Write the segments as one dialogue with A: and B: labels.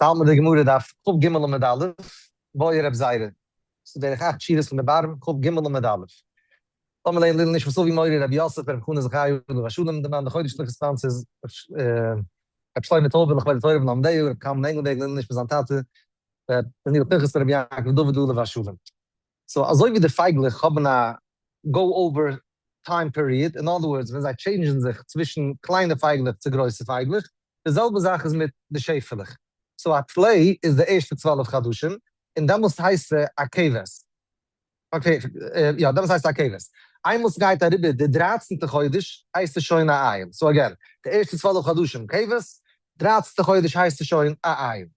A: האלט מיר די גמרא דף כ"ג עמוד א', בעי רב זירא, ס'איז בערך אכט שורות פון די bottom, כ"ג עמוד א'. לאמיר לערנען לעילוי נשמת אבי מורי רבי יוסף ברב חנא זכי' עליו השלום, די מאן די חודש סליחות sponsors רבי שלמה טויבער לכבוד התורה ולומדיה, רבי קלמן ענגלבערג לעילוי נשמת זיין טאטע רבי דניאל פנחס בן רבי יעקב דוד עליו השלום. so אזוי ווי די פייגלעך האבן א go over time period, in other words ווען זיי change ן זיך צווישן קליינע פייגלעך צו גרויסע פייגלעך, די זעלבע זאך איז מיט די שעפעלעך. so א טלה איז די ערשטע 12 חדשים, און דעמאלסט הייסט זי א כבש. okay, יא, דעמאלסט הייסט א כבש. איינמאל ס'גייט אריבער די דרייצנטע חודש, הייסט עס שוין א איל. so again, די ערשטע 12 חדשים כבש, דרייצנטע חודש הייסט עס שוין א איל.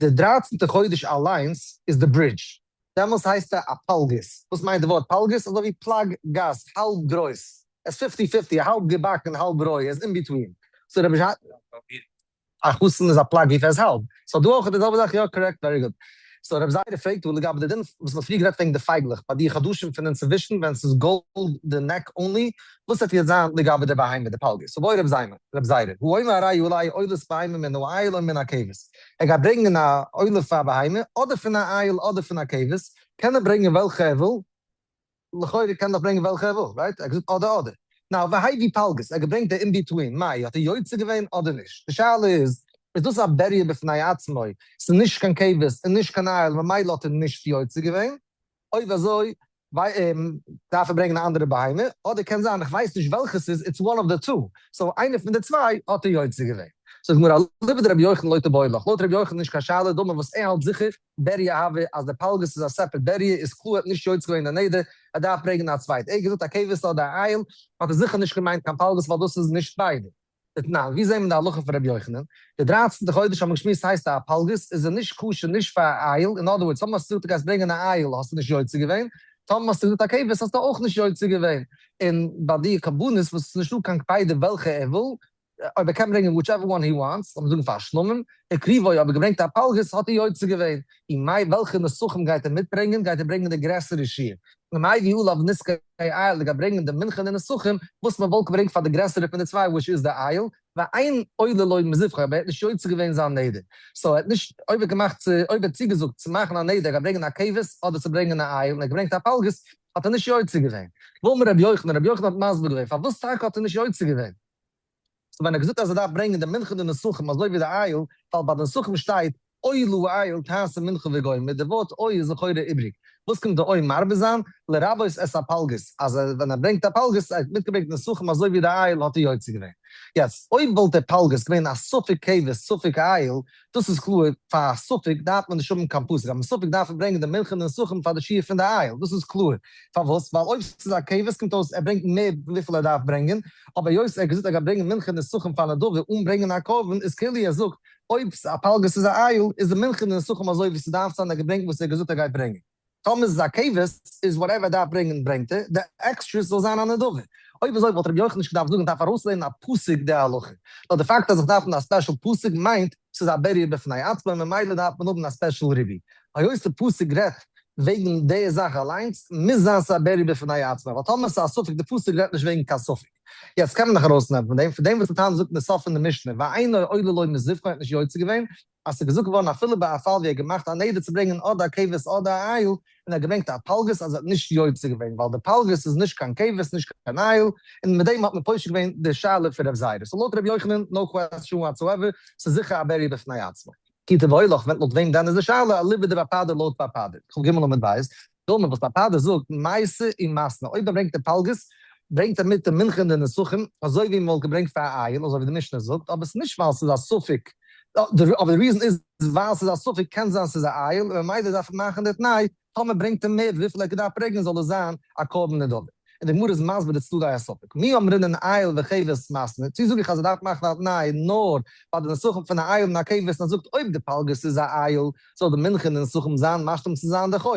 A: די דרייצנטע חודש אליינס איז די bridge. דעמאלסט הייסט ער א פלגות. וואס מיינט די ווארט פלגות? אזוי ווי פלג גס, האלב גרויס. עס איז fifty fifty, האלב געבאקן האלב רוי, עס איז in between. so רבי א חתן איז א פלג ווי ער איז האלב. so דא אויך די זעלבע זאך, יא correct, very good. so רבי זירא פרעגט דא לגבי די דין וואס מ'האט פריער גערעדט וועגן די פייגלעך ביי די חדשים פון אינצווישן ווען ס'איז גאלד די neck only, וואס וועט יעצט זיין לגבי די בהמה די פלגות? so בעי רבי זירא, רבי זירא, הוא אומר הרי עלי עולת בהמה מן האיל או מן הכבש. ער גייט ברענגען א עולה פאר א בהמה, אדער פון א איל אדער פון א כבש, קען ער ברענגען וועלכע ער וויל, לכאורה קען דאך ברענגען וועלכע ער וויל, right? ער האט געזאגט אדער אדער. now והביא פלגות, ער האט געברענגט די in between, מאי, האט ער יוצא געווען אדער נישט? די שאלה איז, איז דאס א בריה בפני עצמו, ס'איז נישט קיין כבש און נישט קיין איל, ממילא האט ער נישט יוצא געווען? אויב אזוי דארף ער ברענגען א אנדערע בהמה, אדער קען זיין איך ווייס נישט וועלכע ס'איז, it's one of the two, so איינער פון די צוויי האט ער יוצא געווען. זאגט גמרא אליבא דרבי יוחנן לא תיבעי לך, לויט רבי יוחנן נישט קיין שאלה, דאמר וואס ער האלט זיכער בריה הוי אז די פלגות איז א separate בריה איז קלאר ער האט נישט יוצא געווען די נדר, ער דארף ברענגען א צווייטע. ער האט געזאגט א כבש אדער א איל, האט ער זיכער נישט געמיינט קיין פלגות ווייל דאס איז נישט ביידע. דתנן, ווי זעהן מיר די הלכה פון רבי יוחנן? די דרייצנטע חודש האבן מיר געשמועסט הייסט א פלגות, איז ער נישט כשר נישט פאר א איל, in other words, טאמער האסטו געזאגט דו גייסט ברענגען א איל האסטו נישט יוצא געווען, טאמער האסטו געזאגט א כבש האסטו אויך נישט יוצא געווען, און ביי די קרבנות וואס עס איז נישטא קיין קפידה וועלכע ער וויל, אויב ער קען ברענגען whichever one he wants, לאמיר זאגן פאר שלמים, הקריבו, אויב ער געברענגט א פלגות האט ער יוצא געווען, און מאי וועלכע נסכים גייט ער מיטברענגען, גייט ער ברענגען די גרעסערע שיעור, ומביא עליו נסכי איל, ער גייט ברענגען די מנחה און די נסכים וואס מען וואלט געברענגט פאר די גרעסערע פון די צוויי which איז די איל, ואין עולה לו מזבחו, אבער ער האט נישט יוצא געווען זיין נדר, so ער האט נישט, אויב ער האט געמאכט צו, אויב ער האט צוגעזאגט צו מאכן א נדר ער גייט ברענגען א כבש אדער צו ברענגען א איל און ער האט געברענגט א פלגות האט ער נישט יוצא געווען. ואמר רבי יוחנן, רבי יוחנן האט מסביר געווען פארוואס טאקע האט ער נישט יוצא געווען. so ווען ער האט געזאגט אז ער דארף ברענגען די מנחה און די נסכים אזוי ווי די איל, ווייל ביי די נסכים שטייט או לאיל תעשה מנחה וגומר, די ווארט או איז לכאורה איבריג, וואס קומט די או מרבה זיין? לרבות את הפלגות, אז ווען ער ברענגט א פלגות, ער האט מיטגעברענגט נסכים אזוי ווי די איל האט ער יוצא געווען. יעצט, אויב וואלט די פלגות געווען א ספק כבש ספק איל, דאס איז קלאר, פאר א ספק דארף מען נישט האבן קיין פסוק, אז מ'איז ספק דארף מען ברענגען די מנחה און די נסכים פאר די שיעור פון די איל, דאס איז קלאר. פארוואס? ווייל אויב ס'איז א כבש קומט אויס ער ברענגט מער וויפיל ער דארף ברענגען, אבער היות ער האט געזאגט ער גייט ברענגען מנחה און נסכים פאר נדבה אן ברענגען א קרבן איז כאילו ער זאגט אויב א פלגות איז א איל איז די מנחה און די נסכים אזוי ווי ס'דארף זיין ער האט געברענגט וואס ער האט געזאגט ער גייט ברענגען. טאמער ס'איז א כבש איז whatever ער דארף ברענגען ברענגט ער, די extras זאל זיין א נדבה. אויב אזוי וואלט רבי יוחנן נישט געדארפט זאגן דארף ארויסלערנען א פסוק די הלכה. נאר די פאקט אז איך דארף האבן א special פסוק מיינט ס'איז א בריה בפני עצמו ממילא דארף מען האבן א special ריבוי. היות די פסוק רעדט וועגן די זאך אליינס מוז זיין ס'איז א בריה בפני עצמו ווייל טאמער ס'איז א ספק די פסוק רעדט נישט וועגן קיין ספק. יעצט קען מען נאך ארויסנעמען פון דעם פון דעם וואס די תנא זאגט אין די סוף פון די משנה ואינו עולה לו מזבחו האט נישט יוצא געווען אז ס'איז געזאגט געווארן אפילו ביי א פאל ווי ער האט געמאכט א נדר צו ברענגען אדער א כבש אדער א איל, און ער האט געברענגט א פלגות אז ער האט נישט יוצא געווען, ווייל די פלגות איז נישט קיין כבש נישט קיין איל, און מיט דעם האט מען פושט געווען די שאלה פון רב זירא. so לויט ר' יוחנן, no question whatsoever, ס'איז זיכער א בריה בפני עצמו. כי תיבעי לך, ווען לויט וועם דען איז די שאלה, אליבא דרב פדא לויט רב פדא, כ"ג עמוד ב', דאמר וואס רב פדא זאגט, מייתי ומתני, אויב ער ברענגט די פלגות, ברענגט ער מיט די מנחה און די נסכים, אזוי ווי מען וואלט געברענגט פאר א איל, אזוי ווי די משנה זאגט, אבער ס'איז נישט ווייל ס'איז א ספק, אבער די reason איז ווייל ס'איז א ספק, קען זיין ס'איז א איל, און ממילא דארף מען מאכן די תנאי, טאמער ברענגט ער מער וויפיל ער האט געדארפט ברענגען זאל עס זיין א קרבן נדבה. און די גמרא איז מסביר די צדדי הספק. מי אמרינן איל וכבש מתני, צו זאג איך אז ער דארף מאכן א תנאי נאר ביי די נסכים פון א איל און א כבש און ער זאגט אויב די פלגות איז א איל זאל די מנחה און די נסכים זיין משלים צו זיין די חוב,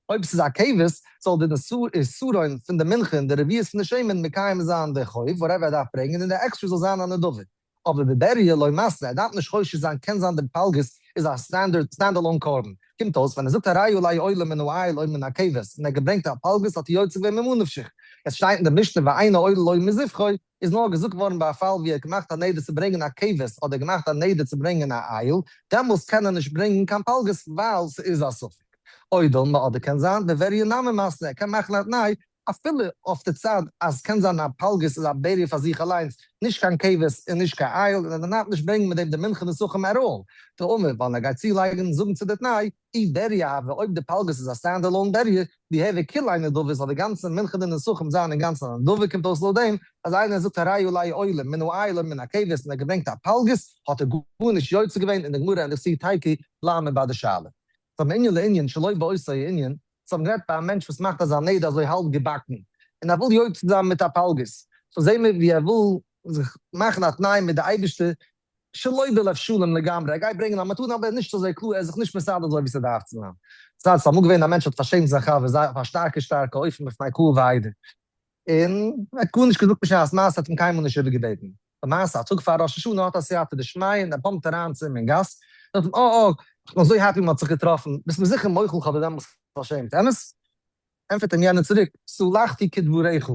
A: אויב ס'איז א כבש זאל די עשרון פון די מנחה און די רביעית פון די שמן מקיים זיין די חוב whatever ער דארף ברענגען און די עקסטרע זאל זיין א נדבה. אבער בבריה לא מתני, ער דארף נישט חושש זיין קען זיין די פלגות איז א standard stand alone קרבן, קומט אויס ווען ער זאגט הרי עלי עולה מן האיל או מן הכבש און ער האט געברענגט א פלגות האט ער יוצא געווען ממה נפשך. עס שטייט אין די משנה ואינו עולה לו מזבחו, איז נאר געזאגט געווארן ביי א פאל ווי ער האט געמאכט א נדר צו ברענגען א כבש אדער געמאכט א נדר צו ברענגען א איל, דעמאלס קען ער נישט ברענגען קיין פלגות ווייל ס'איז א ספק. או דלמא אדער קען זיין בבריה נמי מתני ער קען מאכן א תנאי אפילו אויף די צד אז קען זיין א פלגות איז א בריה פאר זיך אליינס, נישט קיין כבש און נישט קיין איל, און ער דארף נישט ברענגען מיט דעם די מנחה נסכים at all. דאמר ווייל ער גייט צולייגן זאגן צו די תנאי, אי בריה הוה אויב די פלגות איז א stand alone בריה, ליהוי כוליה נדבה זאל די גאנצע מנחה די נסכים זיין אינגאנצן א נדבה קומט אויס לויט דעם אז איינער זאגט הרי עלי עולה מן האיל או מן הכבש און ער געברענגט א פלגות האט ער גארנישט יוצא געווען און די גמרא ענדיגט צו תיקו בלייבן ביי די שאלה. סאו מענין לענין שלא באותו ענין, סאו האבן גערעדט ביי א מענטש וואס מאכט אזא נדר אזוי האלב געבאקן און ער וויל יוצא זיין מיט א פלגות, סאו זעהן מיר ווי ער וויל זיך מאכן א תנאי מיט די אייבערשטער שלא בלב שלם לגמרי, ער גייט ברענגען א מתנה אבער נישט אזוי קלאר, ער איז זיך נישט מסדר אזוי ווי ס'דארף צו זיין. ס'איז אמאל געווען א מענטש האט פארשעמט זיין חבר זייער אויף א שטארקע שטארקע אופן בפני קהל ועדה, און ער האט גארנישט געזאגט בשעת מעשה, האט אים קיינמאל נישט איבערגעבעטן. למעשה א טאג פאר ראש השנה האט א סייעתא דשמיא און ער באמפט אריין צו אים אין גאס, זאגט אים אה אה, איך בין אזוי happy מ'האט זיך געטראפן, ביסט מיר זיכער מוחל כ'האב דיר דעמאלס פארשעמט, אמת? ענטפערט אים יענער צוריק, סלחתי כדבריך.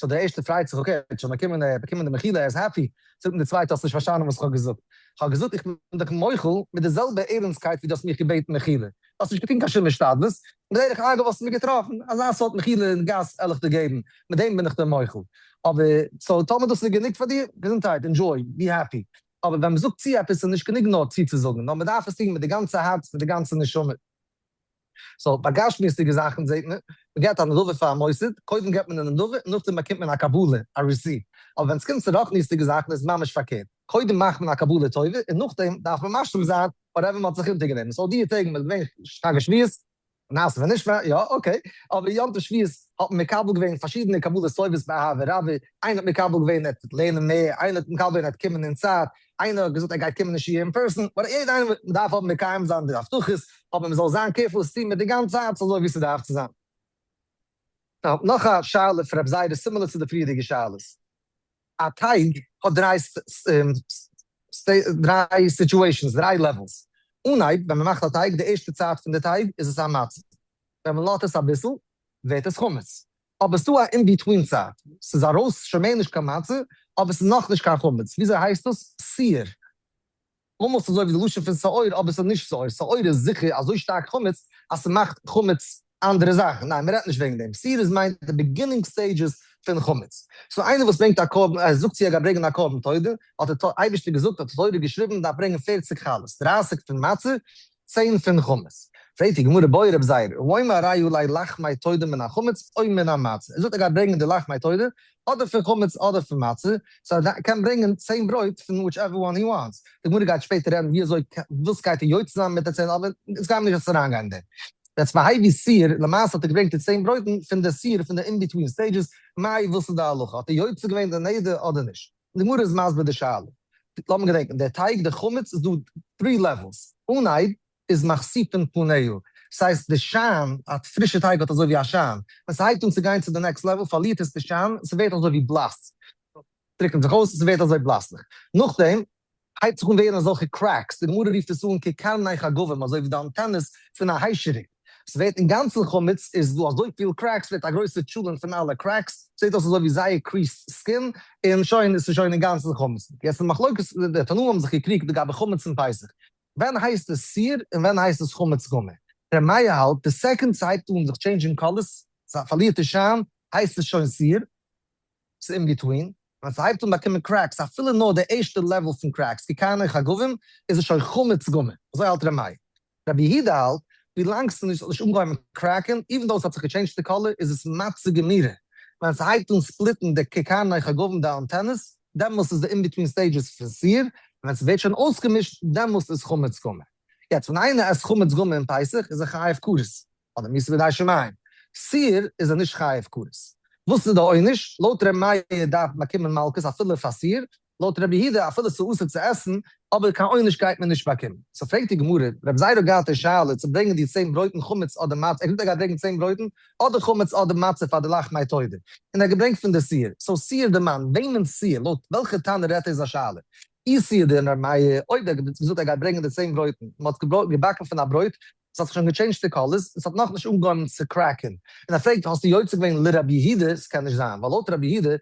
A: so דער ערשטער פרייט זיך, okay, ער האט שוין באקומען, ער האט באקומען די מחילה, ער איז happy. זאגט אים דער צווייטער, האסט נישט פארשטאנען וואס איך האב געזאגט. איך האב געזאגט, איך בין דיך מוחל מיט די זעלבע ערנסטקייט ווי דו האסט מיך געבעטן מחילה. דו האסט נישט געטון קיין שום השתדלות, בדרך אגב האסטו מיר געטראפן, אזא סארט מחילה אין גאס על איך דיר געבן, מיט דעם בין איך דיר מוחל. אבער, so טאמער דאס איז גענוג פאר דיר, געזונטהייט, enjoy, be happy. אבער ווען מ'זאגט צו עפעס איז נישט גענוג נאר צוצוזאגן, נאר מ'דארף עס טון מיט די גאנצע הארץ, מיט די גאנצע נשמה. so ביי גשמיות'דיגע זאכן זעט מען, מען געבט א נדבה פאר א מוסד, קודם געבט מען א נדבה און נאכדעם באקומט מען א קבלה, א receipt. אבער ווען עס קומט צו רוחניות'דיגע זאכן איז ממש פארקערט, קודם מאכט מען א קבלה טובה און נאכדעם דארף מען משלים זיין whatever מען האט זיך אונטערגענומען. so די טעג מען איז געווען חג השבועות, נעשה ונשמע, יא okay, אבער יום טוב שבועות האט מען מקבל געווען פארשידענע קבלות טובות באהבה רבה, איינער האט מקבל געווען ער וועט לערנען מער, איינער האט מקבל געווען ער וועט קומען אין צייט, איינער האט געזאגט ער גייט קומען אין שיעור אין person, but יעדער איינער דארף האבן מקיים זיין די הבטחות, אבער מען זאל זיין careful עס טון מיט די גאנצע הארץ אזוי ווי ס'דארף צו זיין. נאו, נאך א שאלה פון רב זיידא similar צו די פריערדיגע שאלות. א טייג האט דריי situations, דריי levels. אנהייב ווען מען מאכט א טייג, די ערשטע צייט פון די טייג איז עס א מצה. ווען מען לאזט עס אביסל ווערט עס חמץ. אבער ס'דא א in between צייט, ס'איז ארויס שוין מער נישט קיין מצה, אבער ס'איז נאכנישט קיין חמץ. וויאזוי הייסט דאס? שעיר. almost אזוי ווי די לשון פון שאור אבער ס'איז נישט שאור, שאור איז זיכער אזוי שטארק חמץ אז ס'מאכט חמץ אנדערע זאכן, ניין מ'רעדט נישט וועגן דעם, שעיר איז מיינט די beginning stages פון חמץ, so איינער וואס ברענגט א קרבן, ער זאגט צו ער גייט ברענגען א קרבן תודה, האט דער אייבערשטער געזאגט, האט די תורה געשריבן, מ'דארף ברענגען 40 חלות, 30 פון מצה, 10 פון חמץ. פרעגט די גמרא בעי רב זירא, האומר הרי עלי לחמי תודה מן החמץ או מן המצה, ער זאגט ער גייט ברענגען די לחמי תודה אדער פון חמץ אדער פון מצה, so ער קען ברענגען 10 ברויט פון whichever one he wants. די גמרא גייט שפעטער רעדן ווי אזוי וואס גייט ער יוצא זיין מיט די 10 אבער אונז גיימיר נישט יעצט אריינגיין אין דעם. יעצט והביא שעיר, למעשה האט ער געברענגט די 10 ברויטן פון די שעיר פון די in between stages, מאי וואס איז די הלכה, האט ער יוצא געווען די נדר אדער נישט? די גמרא איז מסביר די שאלה. לאמיר געדענקען, דער טייג, די חמץ איז דא three levels. אנהייב איז מכסיפין פניה, ס'הייסט די שיין, א פרישע טייג האט אזוי ווי א שיין, ווען ס'הייבט אן צו גיין צו די next level פארלירט עס די שיין, ס'ווערט אזוי ווי בלאס, טריקענט זיך אויס, ס'ווערט אזוי בלאסליך. נאכדעם הייבט זיך אן ווערן אזעלכע cracks, די גמרא רופט עס אן כקרני חגבים, אזוי ווי די antennas פון א היישעריק. ס'ווערט אינגאנצן חמץ, איז דא אזויפיל cracks, ווערט א גרויסע טשולענט פון אלע cracks, זעט אויס אזוי ווי זייער creased skin, און שוין, עס איז שוין אינגאנצן חמץ. יעצט די מחלוקת, די תנאים האבן זיך געקריגט לגבי חמץ אין פסח, ווען הייסט עס שעיר און ווען הייסט עס חמץ גמור? ר' מאיר האלט, די second ס'הייבט אן זיך change ן colors, ס'פארלירט די שיין, הייסט עס שוין שעיר, ס'איז in between, ווען ס'הייבט אן באקומען cracks, אפילו נאר די ערשטע level פון cracks, כקרני חגבים, איז עס שוין חמץ גמור, אזוי האלט ר' מאיר. רבי יהודה האלט, ווילאנג ס'איז נישט נישט אנגעהויבן crack ן, even though ס'האט זיך גע change ט די color, איז עס מצה גמורה. ווען ס'הייבט אן split ן די כקרני חגבים די antennas, דעמאלס איז די in between stages פון שעיר, און ווען ס'ווערט שוין אויסגעמישט, דעמאלס איז חמץ גמור. יעצט ווען איינער עסט חמץ גמור אין פסח איז ער חייב כרת, אדער מיתה בידי שמים. שעיר איז ער נישט חייב כרת. וואס איז די עונש? לויט ר' מאיר דארף מען באקומען מלקות אפילו פאר שעיר, לויט רבי יהודה אפילו ס'איז אסור צו עסן, אבער קיין עונש גייט מען נישט באקומען. so פרעגט די גמרא, רבי זירא האט געהאט די שאלה צו ברענגען די 10 ברויטן חמץ אדער מצה, ער האט געזאגט ער גייט ברענגען 10 ברויטן, אדער חמץ אדער מצה פאר די לחמי תודה, און ער האט געברענגט פון די שעיר, so שעיר דמאן, וועמענס שעיר, לויט וועלכע תנא רעדט ער איז א שאלה. אי שעיר דר' מאיר, אויב ער האט געזאגט ער גייט ברענגען די 10 ברויטן, מען האט געבאקן פון א ברויט. ס'האט זיך שוין גע change ט די colors, און ס'האט נאכנישט אנגעהויבן צו crack ען. און ער פרעגט, האסטו יוצא געווען לרבי יהודה? ס'קען נישט זיין, ווייל לויט רבי יהודה,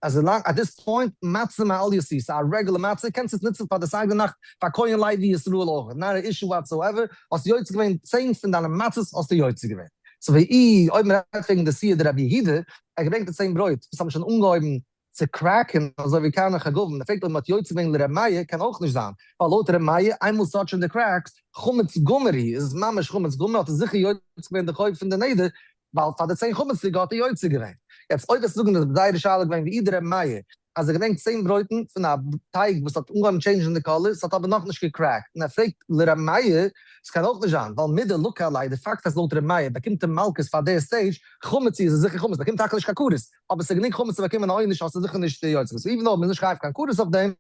A: אז לאנג at this point מצה מעליא ס'איז א רעגולער מצה, קענסט עס נוצן פאר די סדר נאכט פאר כהן לוי ישראל אויך, not א issue whatsoever, האסט יוצא געווען 10 פון דיינע מצות האסטו יוצא געווען. so ווי אויב מען רעדט וועגן די שעיר דרבי יהודה, ער געברענגט די 10 ברויט וואס האבן שוין אנגעהויבן צו crack ען, אזוי ווי כרני חגבים, ער פרעגט אויב מען האט יוצא געווען לר' מאיר, קען אויך נישט זיין, ווייל לויט ר' מאיר, איינמאל ס'האט שוין די cracks, חמץ גמור איז ממש חמץ גמור, האט ער זיכער יוצא געווען די חוב פון די נדר, ווייל פאר די 10 חמצ'דיגע האט ער יוצא געווען. יעצט אויב וועסטו זאגן אז זייער שאלה געווען ווי דער ר' מאיר, אז ער געברענגט 10 ברויטן פון א טייג וואס האט אנגעהויבן change ן די color, ס'האט אבער נאכנישט גע crack ט, און ער פרעגט לר' מאיר, ס'קען אויך נישט זיין, ווייל מדלקה עליה, די פאקט אז לויט ר' מאיר באקומט ער מלקות פאר די stage, חמץ איז זיכער חמץ, באקומט טאקע נישט קיין כרת, אבער ס'איז גענוג חמץ צו באקומען א עונש, האסטו זיכער נישט יוצא געווען. so even though מ'איז נישט חייב קיין כרת אויף דעם,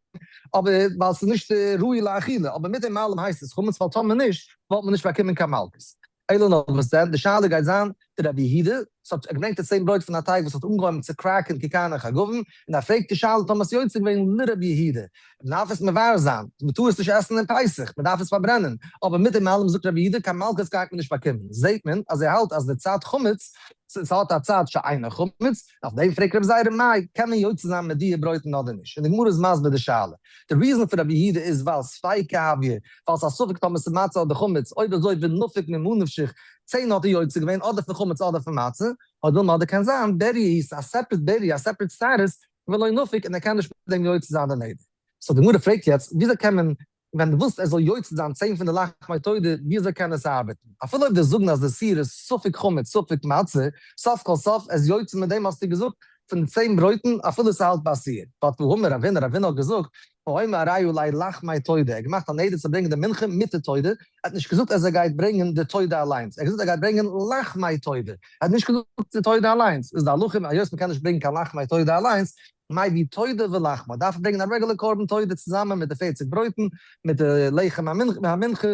A: אבער ווייל ס'איז נישט ראוי לאכילה, אבער מיט דעם אלעם הייסט עס חמץ, ווייל טאמער נישט, וואלט מען נישט באקומען קיין מלקות. אלא נאר וואס דען? די שאלה גייט זיין, די רבי יהודה, ס'האט ער געברענגט די 10 ברויט פון א טייג וואס האט אנגעהויבן צו crack ען כקרני חגבים, און ער פרעגט די שאלה טאמער ס'איז יוצא געווען לרבי יהודה. מ'דארף עס מבער זיין, מ'טאר עס נישט עסן אין פסח, מ'דארף עס פארברענען, אבער מיט דעם אלעם זאגט רבי יהודה קיין מלקות גייט מען נישט באקומען. זעט מען אז ער האלט אז די צד חמץ, ס'האט א צד שאינו חמץ, אויף דעם פרעגט רבי זירא מאי, קען מען יוצא זיין מיט די ברויטן אדער נישט? און די גמרא איז מסביר די שאלה. די reason פון רבי יהודה איז ווייל ספיקא הויא, ווייל ס'איז א ספק טאמער ס'איז מצה אדער חמץ, אויב אזוי ונפיק ממה נפשך, 10 האט ער יוצא געווען אדער פון חמץ אדער פון מצה, אדער אדער קען זיין בריה איז א separate בריה, א separate status, ולא נפיק און ער קען נישט מיט דעם יוצא זיין די נדר. so די גמרא פרעגט יעצט, וויאזוי קען מען, ווען דו ווילסט ער זאל יוצא זיין 10 פון די לחמי תודה, וויאזוי קען עס ארבעטן? אפילו אויב דו זאגן אז די שעיר איז ספק חמץ ספק מצה, סוף כל סוף עס יוצא מיט דעם האסטו געזאגט פון 10 ברויטן אפילו ס'האלט ביי שעיר. but והאמר רב הונא, רב הונא האט געזאגט, האומר הרי עלי לחמי תודה, ער האט געמאכט א נדר צו ברענגען די מנחה מיט די תודה, ער האט נישט געזאגט אז ער גייט ברענגען די תודה אליינס, ער האט געזאגט ער גייט ברענגען לחמי תודה, ער האט נישט געזאגט די תודה אליינס, איז די הלכה היות מ'קען נישט ברענגען קיין לחמי תודה אליינס, מביא תודה ולחמה, דארף ער ברענגען א רעגולער קרבן תודה צוזאמען מיט די 40 ברויטן, מיט די לחם המנחה,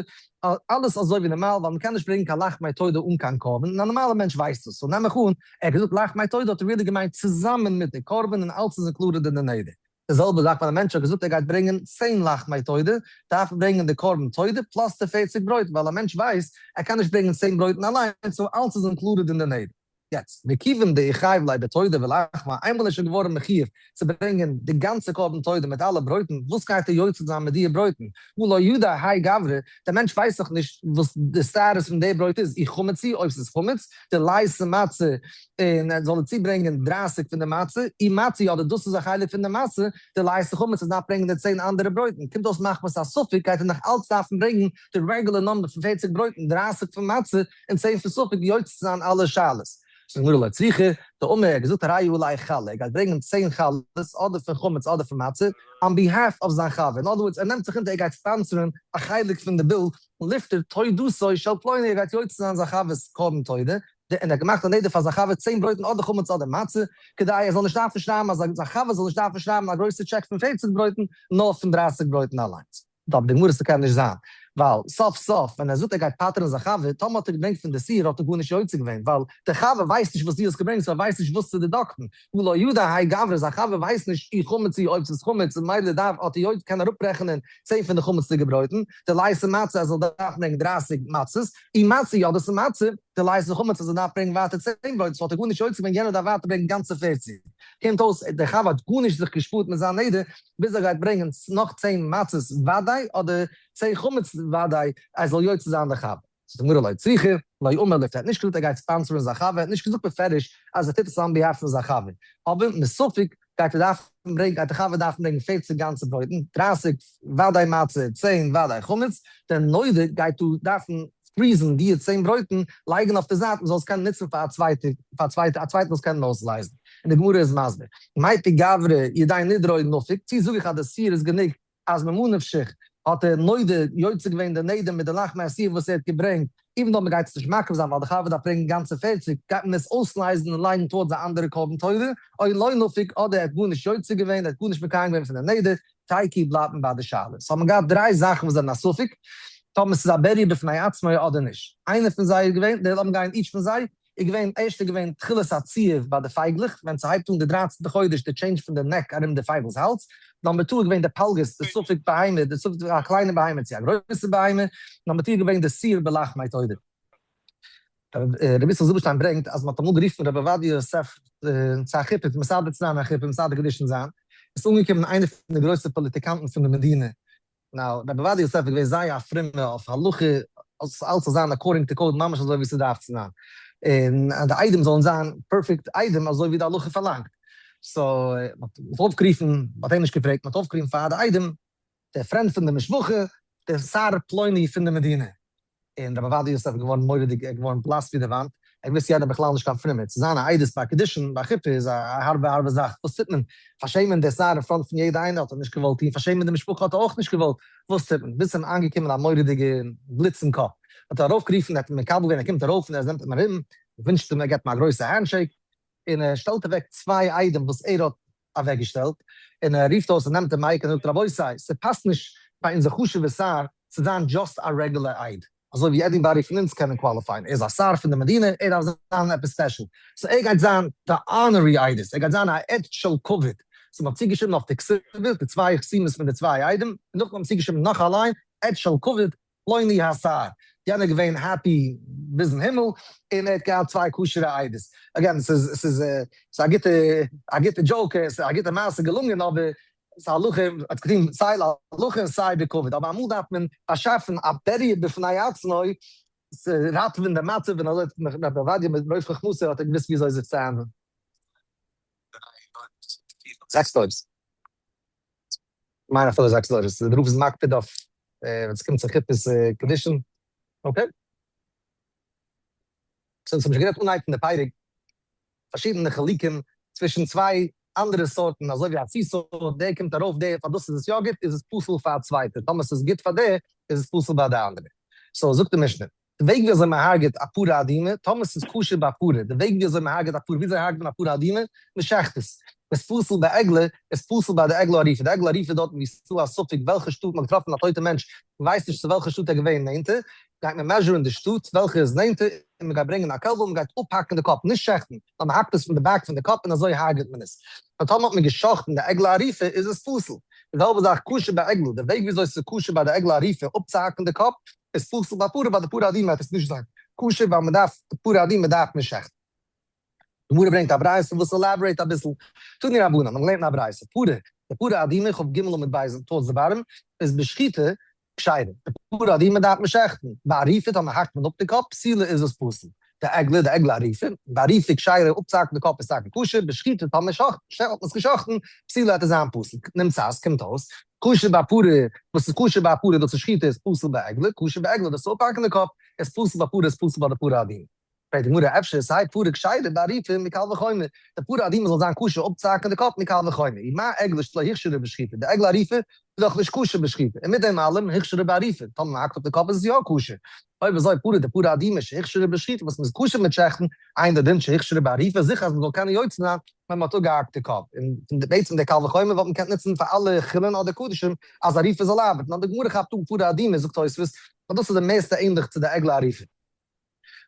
A: אלעס אזוי ווי נארמאל, ווייל מ'קען נישט ברענגען קיין לחמי תודה אן קיין קרבן, און א נארמאלער מענטש ווייסט דאס, so נעם איך אן, ער האט געזאגט לחמי תודה האט ער really געמיינט צוזאמען מיט די קרבן און אלץ איז included אין די נדר. די זעלבע זאך ווען א מענטש האט געזאגט ער גייט ברענגען 10 לחמי תודה, דארף ער ברענגען די קרבן תודה plus די 40 ברויט, ווייל א מענטש ווייסט ער קען נישט ברענגען 10 ברויטן אליין, so אלץ איז included אין די נדר. יעצט, וכיוון דאיחייב ליה בתודה ולחמה, איינמאל איז שוין געווארן מחיוב צו ברענגען די גאנצע קרבן תודה מיט אלע ברויטן, וואס גייט ער יוצא זיין מיט די ברויטן? הא לא ידע האי גברא, דער מענטש ווייסט דאך נישט וואס די status פון די ברויט איז, אי חמץ הוא, אויב ס'איז חמץ, דליתי מצה, און ער זאל ער צוברענגען 30 פון די מצה, אי מצה, אדער דאס איז א חלק פון די מצה, דליתי חמץ, ער דארף ברענגען די 10 אנדערע ברויטן, קומט אויס מחמת א ספק, גייט ער נאך אלץ דארפן ברענגען די regular number פון 40 ברויטן, 30 פון מצה, און 10 פון ספק, יוצא צו זיין אלע שאלות. זאגט גמרא לא צריכא, דאמר, ער האט געזאגט הרי עלי חלה, ער גייט ברענגען 10 חלות, אדער פון חמץ אדער פון מצה, on behalf of זיין חבר. in other words, ער נעמט זיך אונטער, ער גייט sponsor ן א חלק פון די bill, לפטור תודתו של פלוני, ער גייט יוצא זיין זיין חבר'ס קרבן תודה, און ער האט געמאכט א נדר פאר זיין חבר 10 ברויטן אדער חמץ אדער מצה, כדי ער זאל נישט דארפן שרייבן, אז זיין חבר זאל נישט דארפן שרייבן א גרויסע טשעק פון 40 ברויטן, נאר פון 30 ברויטן אליינס. דארף די גמרא ס'קען נישט זיין, ווייל סוף סוף ווען ער זאגט ער גייט פטר'ן זיין חבר, טאמער האט ער געברענגט פון די שעיר האט ער גארנישט יוצא געווען, ווייל דער חבר ווייסט נישט וואס דו האסט געברענגט, so ער ווייסט נישט וואס צו deduct ן, הא לא ידע האי גברא, זיין חבר ווייסט נישט אי חמץ הוא אויב ס'איז חמץ, און ממילא דארף האט ער יוצא קען אראפרעכענען 10 פון די חמצ'דיגע ברויטן, דליתי מצה ער זאל דארפן ברענגען 30 מצות, אי מצה הוא אדער ס'איז מצה, דליתי חמץ ער זאל דארפן ברענגען ווייטער 10 ברויטן, so האט ער גארנישט יוצא געווען, יענער דארף ווייטער ברענגען גאנצע 40. קומט אויס דער חבר האט גארנישט זיך געשפארט מיט זיין נדר, ביז ער גייט ברענגען נאך 10 מצות ודאי, אדער 10 חמץ ודאי, ער זאל יוצא זיין די חבר. זאגט די גמרא לא צריכא, לא אמר לפטור, ער האט נישט געזאגט ער גייט sponsor ן זיין חבר, ער האט נישט געזאגט בפירוש אז ער טוט עס on behalf פון זיין חבר, אבער מספק גייט ער דארפן ברענגען, גייט דער חבר דארפן ברענגען 40 גאנצע ברויטן, 30 ודאי מצה, 10 ודאי חמץ, דער נודר גייט דא דארפן freeze ן די 10 ברויטן, לייגן אויף די זייט, מ'זאל עס קענען נוצן פאר א צווייטע, פאר א צווייטע, א צווייטן זאל עס קענען אויסלייזן. און די גמרא איז מסביר. מיפק גברא ידי נדרו נפיק, צי זאג איך אז די שעיר איז גענוג אז ממה נפשך האט ער נודר יוצא געווען די נדר מיט די לחמי השעיר וואס ער האט געברענגט, even though מ'גייט עס נישט מקריב זיין ווייל די חבר דארף ברענגען גאנצע 40, גייט מען עס אויסלייזן און לייגן towards א אנדערע קרבן תודה, או לא נפיק, אדער ער האט גארנישט יוצא געווען, ער האט גארנישט מקיים געווען פון די נדר, תיקו בלייבט מען ביי די שאלה. so האט מען געהאט דריי זאכן וואס זענען א ספק, טאמער ס'איז א בריה בפני עצמו אדער נישט. איינער פון זיי איז געווען, די לאמיר גיין each פון זיי, איז געווען, ערשטע איז געווען תחילת הציהוב ביי די פייגלעך, ווען ס'הייבט אן די 13טע חודש די change פון די neck ארום די פייגל'ס האלז. number 2 איז געווען די פלגות, די ספק בהמה, די ספק א קליינע בהמה צו א גרויסע בהמה. number 3 איז געווען די שעיר בלחמי תודה. רבי איצל זילבערשטיין ברענגט אז מען האט אמאל גערופן רבי עובדיה יוסף צו א חופה, צו מסדר צו זיין א חופה, מסדר קידושין זיין, איז אנגעקומען איינער פון די גרויסע פאליטיקאנטן פון די מדינה. Now, רבי עובדיה יוסף איז געווען זייער א פרומע אויף הלכה, אז אלעס זאל זיין according to code ממש אזוי ווי ס'דארף צו זיין, און אז די עדים זאלן זיין perfect עדים אזוי ווי די הלכה פארלאנגט. So, מ'האט אויפגערופן, מ'האט אים נישט געפרעגט, מ'האט אויפגערופן פאר די עדים, דער friend פון די משפחה, דער שר פלוני פון די מדינה. און רבי עובדיה יוסף איז געווארן מורא'דיג, ער איז געווארן בלאס ווי די וואנט, ער האט געוואוסט יענער בכלל נישט קיין פרומער, צו זיין א עדות ביי קידושין ביי חופה איז א הארבע הארבע זאך, וואס טוט מען? פארשעמען דער שר אין front פון יעדע איינער האט ער נישט געוואלט טון, פארשעמען די משפחה האט ער אויך נישט געוואלט, וואס טוט מען? ביז ס'איז אים איינגעקומען א מורא'דיגע בליץ אין קאפ, האט ער ארויפגערופן, ער האט אים מקבל געווען, ער קומט ארויף און ער נעמט אים ארום, ווינטשט אים, ער געבט אים א גרויסע handshake, און ער שטעלט אוועק צוויי עדים וואס ער האט אוועקגעשטעלט, און ער רופט אויס און נעמט די mic און זאגט רבותי, ס'פאסט נישט פאר אונזער חשוב'ער שר צו זיין just א regular עד, אזוי ווי anybody פון אונז קענען qualify ען, ער איז א שר פון די מדינה, ער דארף זיין עפעס special, so ער גייט זיין די honorary עדות, ער גייט זיין א עד של כבוד, so מ'האט צוגעשריבן אויף די כתובה די צוויי חתימות פון די צוויי עדים, און נאכדעם האט מען צוגעשריבן נאך א line, עד של כבוד, פלוני השר, יענער איז געווען happy ביזן הימל, און ער האט געהאט צוויי כשר'ע עדות. Again, ס'איז ס'איז ס'איז א גוטע א גוטע joke, ס'איז א גוטע מעשה געלונגען, אבער ס'איז הלכה, האט געטון סיי להלכה און סיי בכבוד, אבער אמאל דארף מען באשאפן א barrier בפני עצמו צו ראטעווען די מצב, און אזוי האט רבי עובדיה מיט רוב חכמתו האט ער געוואוסט ווי אזוי זיך צו handle ן. זעקס דורות. כ'מיין אפילו זעקס דורות, די רב איז מקפיד אויף ווען ס'קומט צו חופות קידושין, okay. So אונז האבן שוין גערעדט אנהייב פון די פרק, פארשידענע חילוקים צווישן צוויי אנדערע סארטן, אזוי ווי א סיסא, דער קומט ארויף דער פאר דאס איז עס יא גוט איז עס פסול פאר א צווייטע, טאמער ס'איז גוט פאר דער איז עס פסול ביי די אנדערע. So זאגט די משנה, די וועג ווי אזוי מען הרג'עט א פרה אדומה, טאמער ס'איז כשר ביי פרה, די וועג ווי אזוי מען הרג'עט א פרה, ווי אזוי הרג'ט מען א פרה אדומה? מען שעכט עס. איז פסול ביי עגלה, איז פסול ביי די עגלה ערופה. די עגלה ערופה דארטן ווי ס'איז דא א ספק וועלכע שטאט מ'האט געטראפן א טויטע מענטש, מ'ווייסט נישט צו וועלכע שטאט ער איז געווען נענטער, גייט מען measure ן די שטאט וועלכע איז נענטער, און מ'גייט ברענגען א קעלבל און מ'גייט אפהאקן די קאפ, נישט שעכטן, נאר מ'האקט עס פון די back פון די קאפ און אזוי הרג'עט מען עס. נאר טאמער האט מען געשאכטן די עגלה ערופה איז עס פסול. די זעלבע זאך כשר בעגלה, די וועג ווי אזוי ס'איז כשר ביי די עגלה ערופה אפצוהאקן די קאפ, איז פסול ביי פרה, ביי די פרה אדומה וועט עס נישט זיין כשר ווייל מען דארף די פרה אדומה דארף מען שעכטן. די גמרא ברענגט א ברייתא וואס elaborate אביסל, תנו רבנן, מיר האבן געלערנט אין א ברייתא, פרה, די פרה אדומה, כ"ג עמוד ב' towards the bottom, איז בשחיטה כשרה, די פרה אדומה דארף מען שעכטן, בעריפה טאמער האקט מען אפ די קאפ, פסולה איז עס פסול. די עגלה, די עגלה ערופה, בעריפה כשרה אפצוהאקן די קאפ איז טאקע כשר, בשחיטה טאמער שחט האט מען עס געשחטן, פסולה וועט עס זיין פסול, נמצאת קומט אויס, כשר בפרה, וואס איז כשר ביי א פרה דאס איז שחיטה איז פסול ביי עגלה, כשר ביי עגלה דאס איז אפהאקן די קאפ, איז פסול ביי פרה איז פסול ביי די פרה אדומה. פרעגט די גמרא אפשר סיי פרה כשרה בעריפה מקל וחומר, די פרה אדומה זאל זיין כשר אפצוהאקן די קאפ מקל וחומר, ומה עגלה שלא הוכשרה בשחיטה, די עגלה ערופה איז דאך נישט כשר בשחיטה, און מיט דעם אלעם הוכשרה בעריפה, טאמער מען האקט אפ די קאפ איז עס יא כשר, אויב אזוי פרה די פרה אדומה שהוכשרה בשחיטה וואס מ'איז כשר מיט שעכטן, אינו דין שהוכשרה בעריפה, זיכער אז מ'זאל קענען יוצא זיין ווען מ'האט אפגעהאקט די קאפ, און בעצם די קל וחומר וואלט מען געקענט נוצן פאר אלע חולין אדער קדשים אז עריפה זאל ארבעטן, אבער די גמרא כאפט אן פרה אדומה זאגט תוספות אז דאס איז די מערסטע ענליך צו די עגלה ערופה.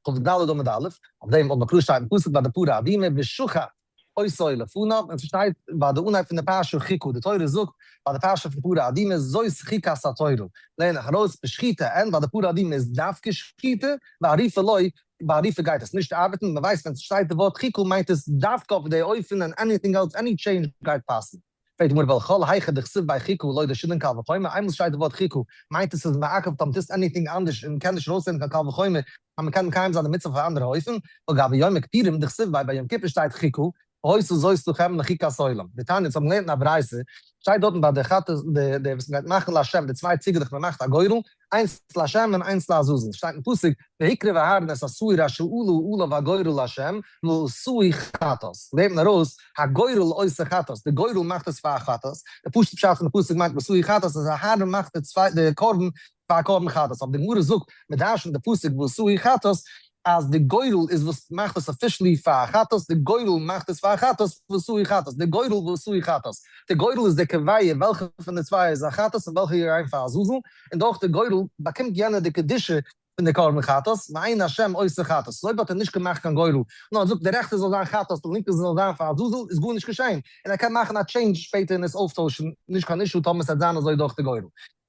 A: כ"ד עמוד א', אויף דעם אמר קרא שטייט אין פסוק ביי די פרה אדומה ושחט אותו לפניו, און ס'שטייט ביי די אנהייב פון די פרשה חוקה, די תורה זאגט ביי די פרשה פון פרה אדומה זאת חוקת התורה, לערן איך ארויס בשחיטה אין, ביי די פרה אדומה איז דווקא שחיטה, בעריפה לא, ביי עריפה גייט עס נישט ארבעטן, מען ווייסט ווען ס'שטייט די ווארט חוקה מיינט עס דווקא אויף די אופן און anything else any change גייט פאסן. פרעגט די גמרא וכל היכא דכתיב ביה חוקה לא דרשינן קל וחומר, איינמאל ס'שטייט די ווארט חוקה מיינט עס ס'איז מעכב טאמער טוסט anything אנדערש און מ'קען נישט ארויסלערנען קיין קל וחומר אז מ'קען מקיים זיין די מצוה אויף א אנדערע אופן, ולגבי יום הכיפורים דכתיב ביה ביי יום כיפור שטייט חוקה, והיתה זאת לכם לחוקת עולם. דתניא, אונז האבן געלערנט אין א ברייתא, שטייט דארטן ביי די חטאת די וואס מ'גייט מאכן להשם די צוויי ציגעלעך מ'מאכט א גורל, איינס להשם און איינס לעזאזל, שטייט אין פסוק, והקריב אהרן את השעיר אשר עלה עליו הגורל להשם, ועשהו חטאת, לערנט מען ארויס, הגורל עושה חטאת, די גורל מאכט עס פאר א חטאת, די פשוט'ע פשט פון די פסוק מיינט ועשהו חטאת אז אהרן מאכט די צוויי די קרבן פאר א קרבן חטאת, אבער די גמרא זאגט, מען דרש'נט די פסוק ועשהו חטאת, אז די גורל איז וואס מאכט עס officially פאר א חטאת, די גורל מאכט עס פאר א חטאת, ועשהו חטאת, די גורל ועשהו חטאת, די גורל איז די קובע וועלכע פון די צוויי איז א חטאת און וועלכע גייט גיין פאר עזאזל, און דורך די גורל באקומט יענער די קדושה פון די קרבן חטאת, ואין השם עושה חטאת, סאו אויב האט ער נישט געמאכט קיין גורל, נאר ער זאגט די רעכטע זאל זיין חטאת די לינקע זאל זיין פאר עזאזל, איז גארנישט געשען, און ער קען מאכן א change שפעטער און עס אויפטוישן, נישט קיין issue טאמער ס'וועט זיין אזוי דורך די גורל.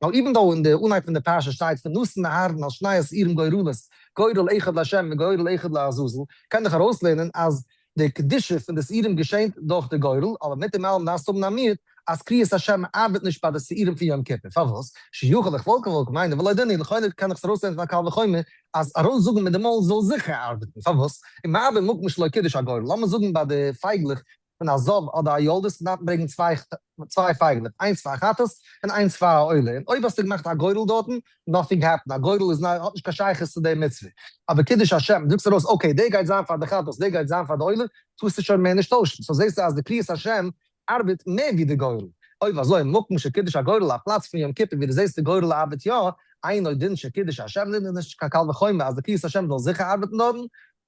A: נאר even though אין די אנהייב פון די פרשה שטייט ונתן אהרן על שני השעירים גורלות, גורל אחד לה' וגורל אחד לעזאזל, קען איך ארויסלערנען אז די קדושה פון די שעירים געשענט דורך די גורל, אבער מיט דעם אלעם דארפסטו האבן א מיעוט אז קריאת השם ארבעט נישט ביי די שעירים פון יום כיפור. פארוואס? שיכול איך וואלט געוואלט מיינען ולא דין הוא, לכאורה קען איך עס ארויסלערנען פון א קל וחומר אז ארויסזאגן מיט די מויל זאל זיכער ארבעטן. פארוואס? ומה במקום שלא קידש הגורל, לאמיר זאגן ביי די פייגלעך פון א זב אדער א יולדת דארף מען ברענגען צוויי פייגלעך, איינס פאר א חטאת און איינס פאר א עולה, און אויב האסטו געמאכט א גורל דארטן, nothing happened, א גורל איז האט נישט קיין שייכות צו די מצוה, אבער קידוש השם, זאגסט ארויס okay די גייט זיין פאר די חטאת, די גייט זיין פאר די עולה, טארסטו שוין מער נישט טוישן, so זעסטו אז די קריאת השם ארבעט מער ווי די גורל, אויב אזוי מקום שקידש הגורל א פלאץ פון יום כיפור ווי דו זעסט די גורל ארבעט יא, אינו דין שקידוש השם, איז נישט קיין קל וחומר אז די קריאת השם זאל זיכער ארבעטן דארטן,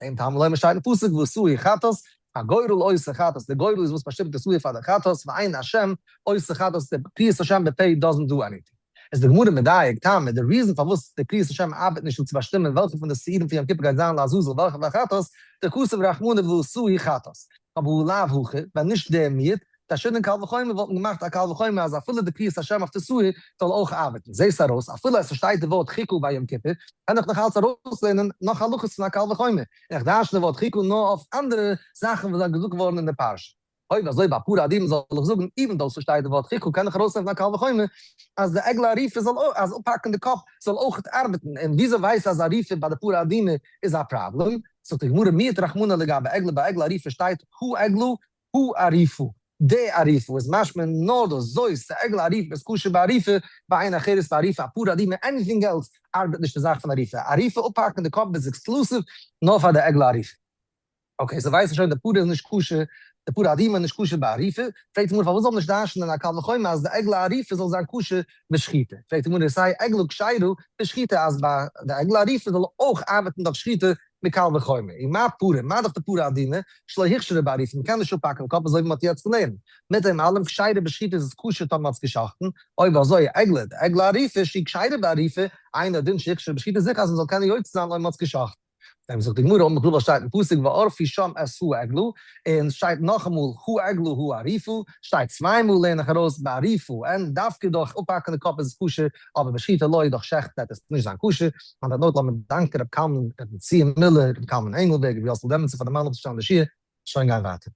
A: דעם תלמוד לומר שטייט אין פסוק ועשהו חטאת, הגורל עושה חטאת, די גורל איז וואס באשטימט די שעיר פאר די חטאת, ואין השם עושה חטאת, די קריאת השם בפה doesn't do anything. איז די גמרא מדייק, טעמא, די reason פארוואס די קריאת השם ארבעט נישט איז צו באשטימען וועלכע פון די שעירים פון יום כיפור גייט זיין לעזאזל וועלכע פאר חטאת, דכתב רחמנא ועשהו חטאת. אבער הא לאו הכי, ווען נישט דער מיעוט, תשנין קל וחומר וואלט מען געמאכט א קל וחומר אז אפילו די קריאת השם אויף די שעיר זאל אויך ארבעטן. זעסט ארויס, אפילו עס שטייט די ווארט חוקה ביי יום כיפור, קען איך נאך אלץ ארויסלערנען נאך הלכות פון א קל וחומר, און איך דרש'ן די ווארט חוקה נאר אויף אנדערע זאכן וואס זענען געזאגט געווארן אין די פרשה. אויב אזוי ביי פרה אדומה זאל איך זאגן, even though ס'שטייט די ווארט חוקה קען איך ארויסלערנען פון א קל וחומר אז די עגלה ערופה זאל אויך, אז אפהאקן די קאפ זאל אויך ארבעטן, און וויאזוי ווייסטו אז עריפה ביי די פרה אדומה איז א פראבלעם? זאגט די גמרא מיעט רחמנא לגבי עגלה, ביי עגלה ערופה שטייט הא עגלה הא ערופה, די ערופה איז משמע נאר דאס זאת, די עגלה ערופה איז כשר בעריפה, ואין אחרת בעריפה, א פרה אדומה anything else ארבעט נישט די זאך פון עריפה, עריפה אפהאקן די קאפ איז exclusive נאר פאר די עגלה ערופה. okay, so ווייסט שוין די פרה איז נישט כשר, די פרה אדומה איז נישט כשר בעריפה, פרעגט די גמרא פארוואס זאל מען נישט דרש'נען א קל וחומר אז די עגלה ערופה זאל זיין כשר בשחיטה, פרעגט די גמרא סיי עגלה כשרה בשחיטה אז ביי די עגלה ערופה זאל אויך ארבעטן דורך שחיטה מקל וחומר, ומה פרה, מה דאך די פרה אדומה, שלא הוכשרה בעריפה, מ'קען נישט אפהאקן די קאפ אזוי ווי מ'האט יעצט געלערנט, מיט דעם אלעם כשרה בשחיטה איז עס כשר טאמער מ'האט עס גע'שחט'ן, אויב אזוי עגלה, די עגלה ערופה שהיא כשרה בעריפה, אינו דין שהוכשרה בשחיטה זיכער אז מ'זאל קענען יוצא זיין אויב מ'האט עס גע'שחט'ן. דעם זאגט די גמרא אמר קרא שטייט אין פסוק וערפו שם את העגלה, און שטייט נאכאמאל העגלה הערופה, שטייט צוויי מאל לערן איך ארויס בעריפה, און דווקא דורך אפהאקן די קאפ איז עס כשר, אבער בשחיטה לא, דורך שעכטן וועט עס נישט זיין כשר. on that note לאמיר דאנקען ר' קלמן, ר' בן ציון מילער, ר' קלמן ענגלבערג, ר' יאסל דעמענצער פאר די מעלה אפצושטעלן די שיעור, שוין גיין ווייטער.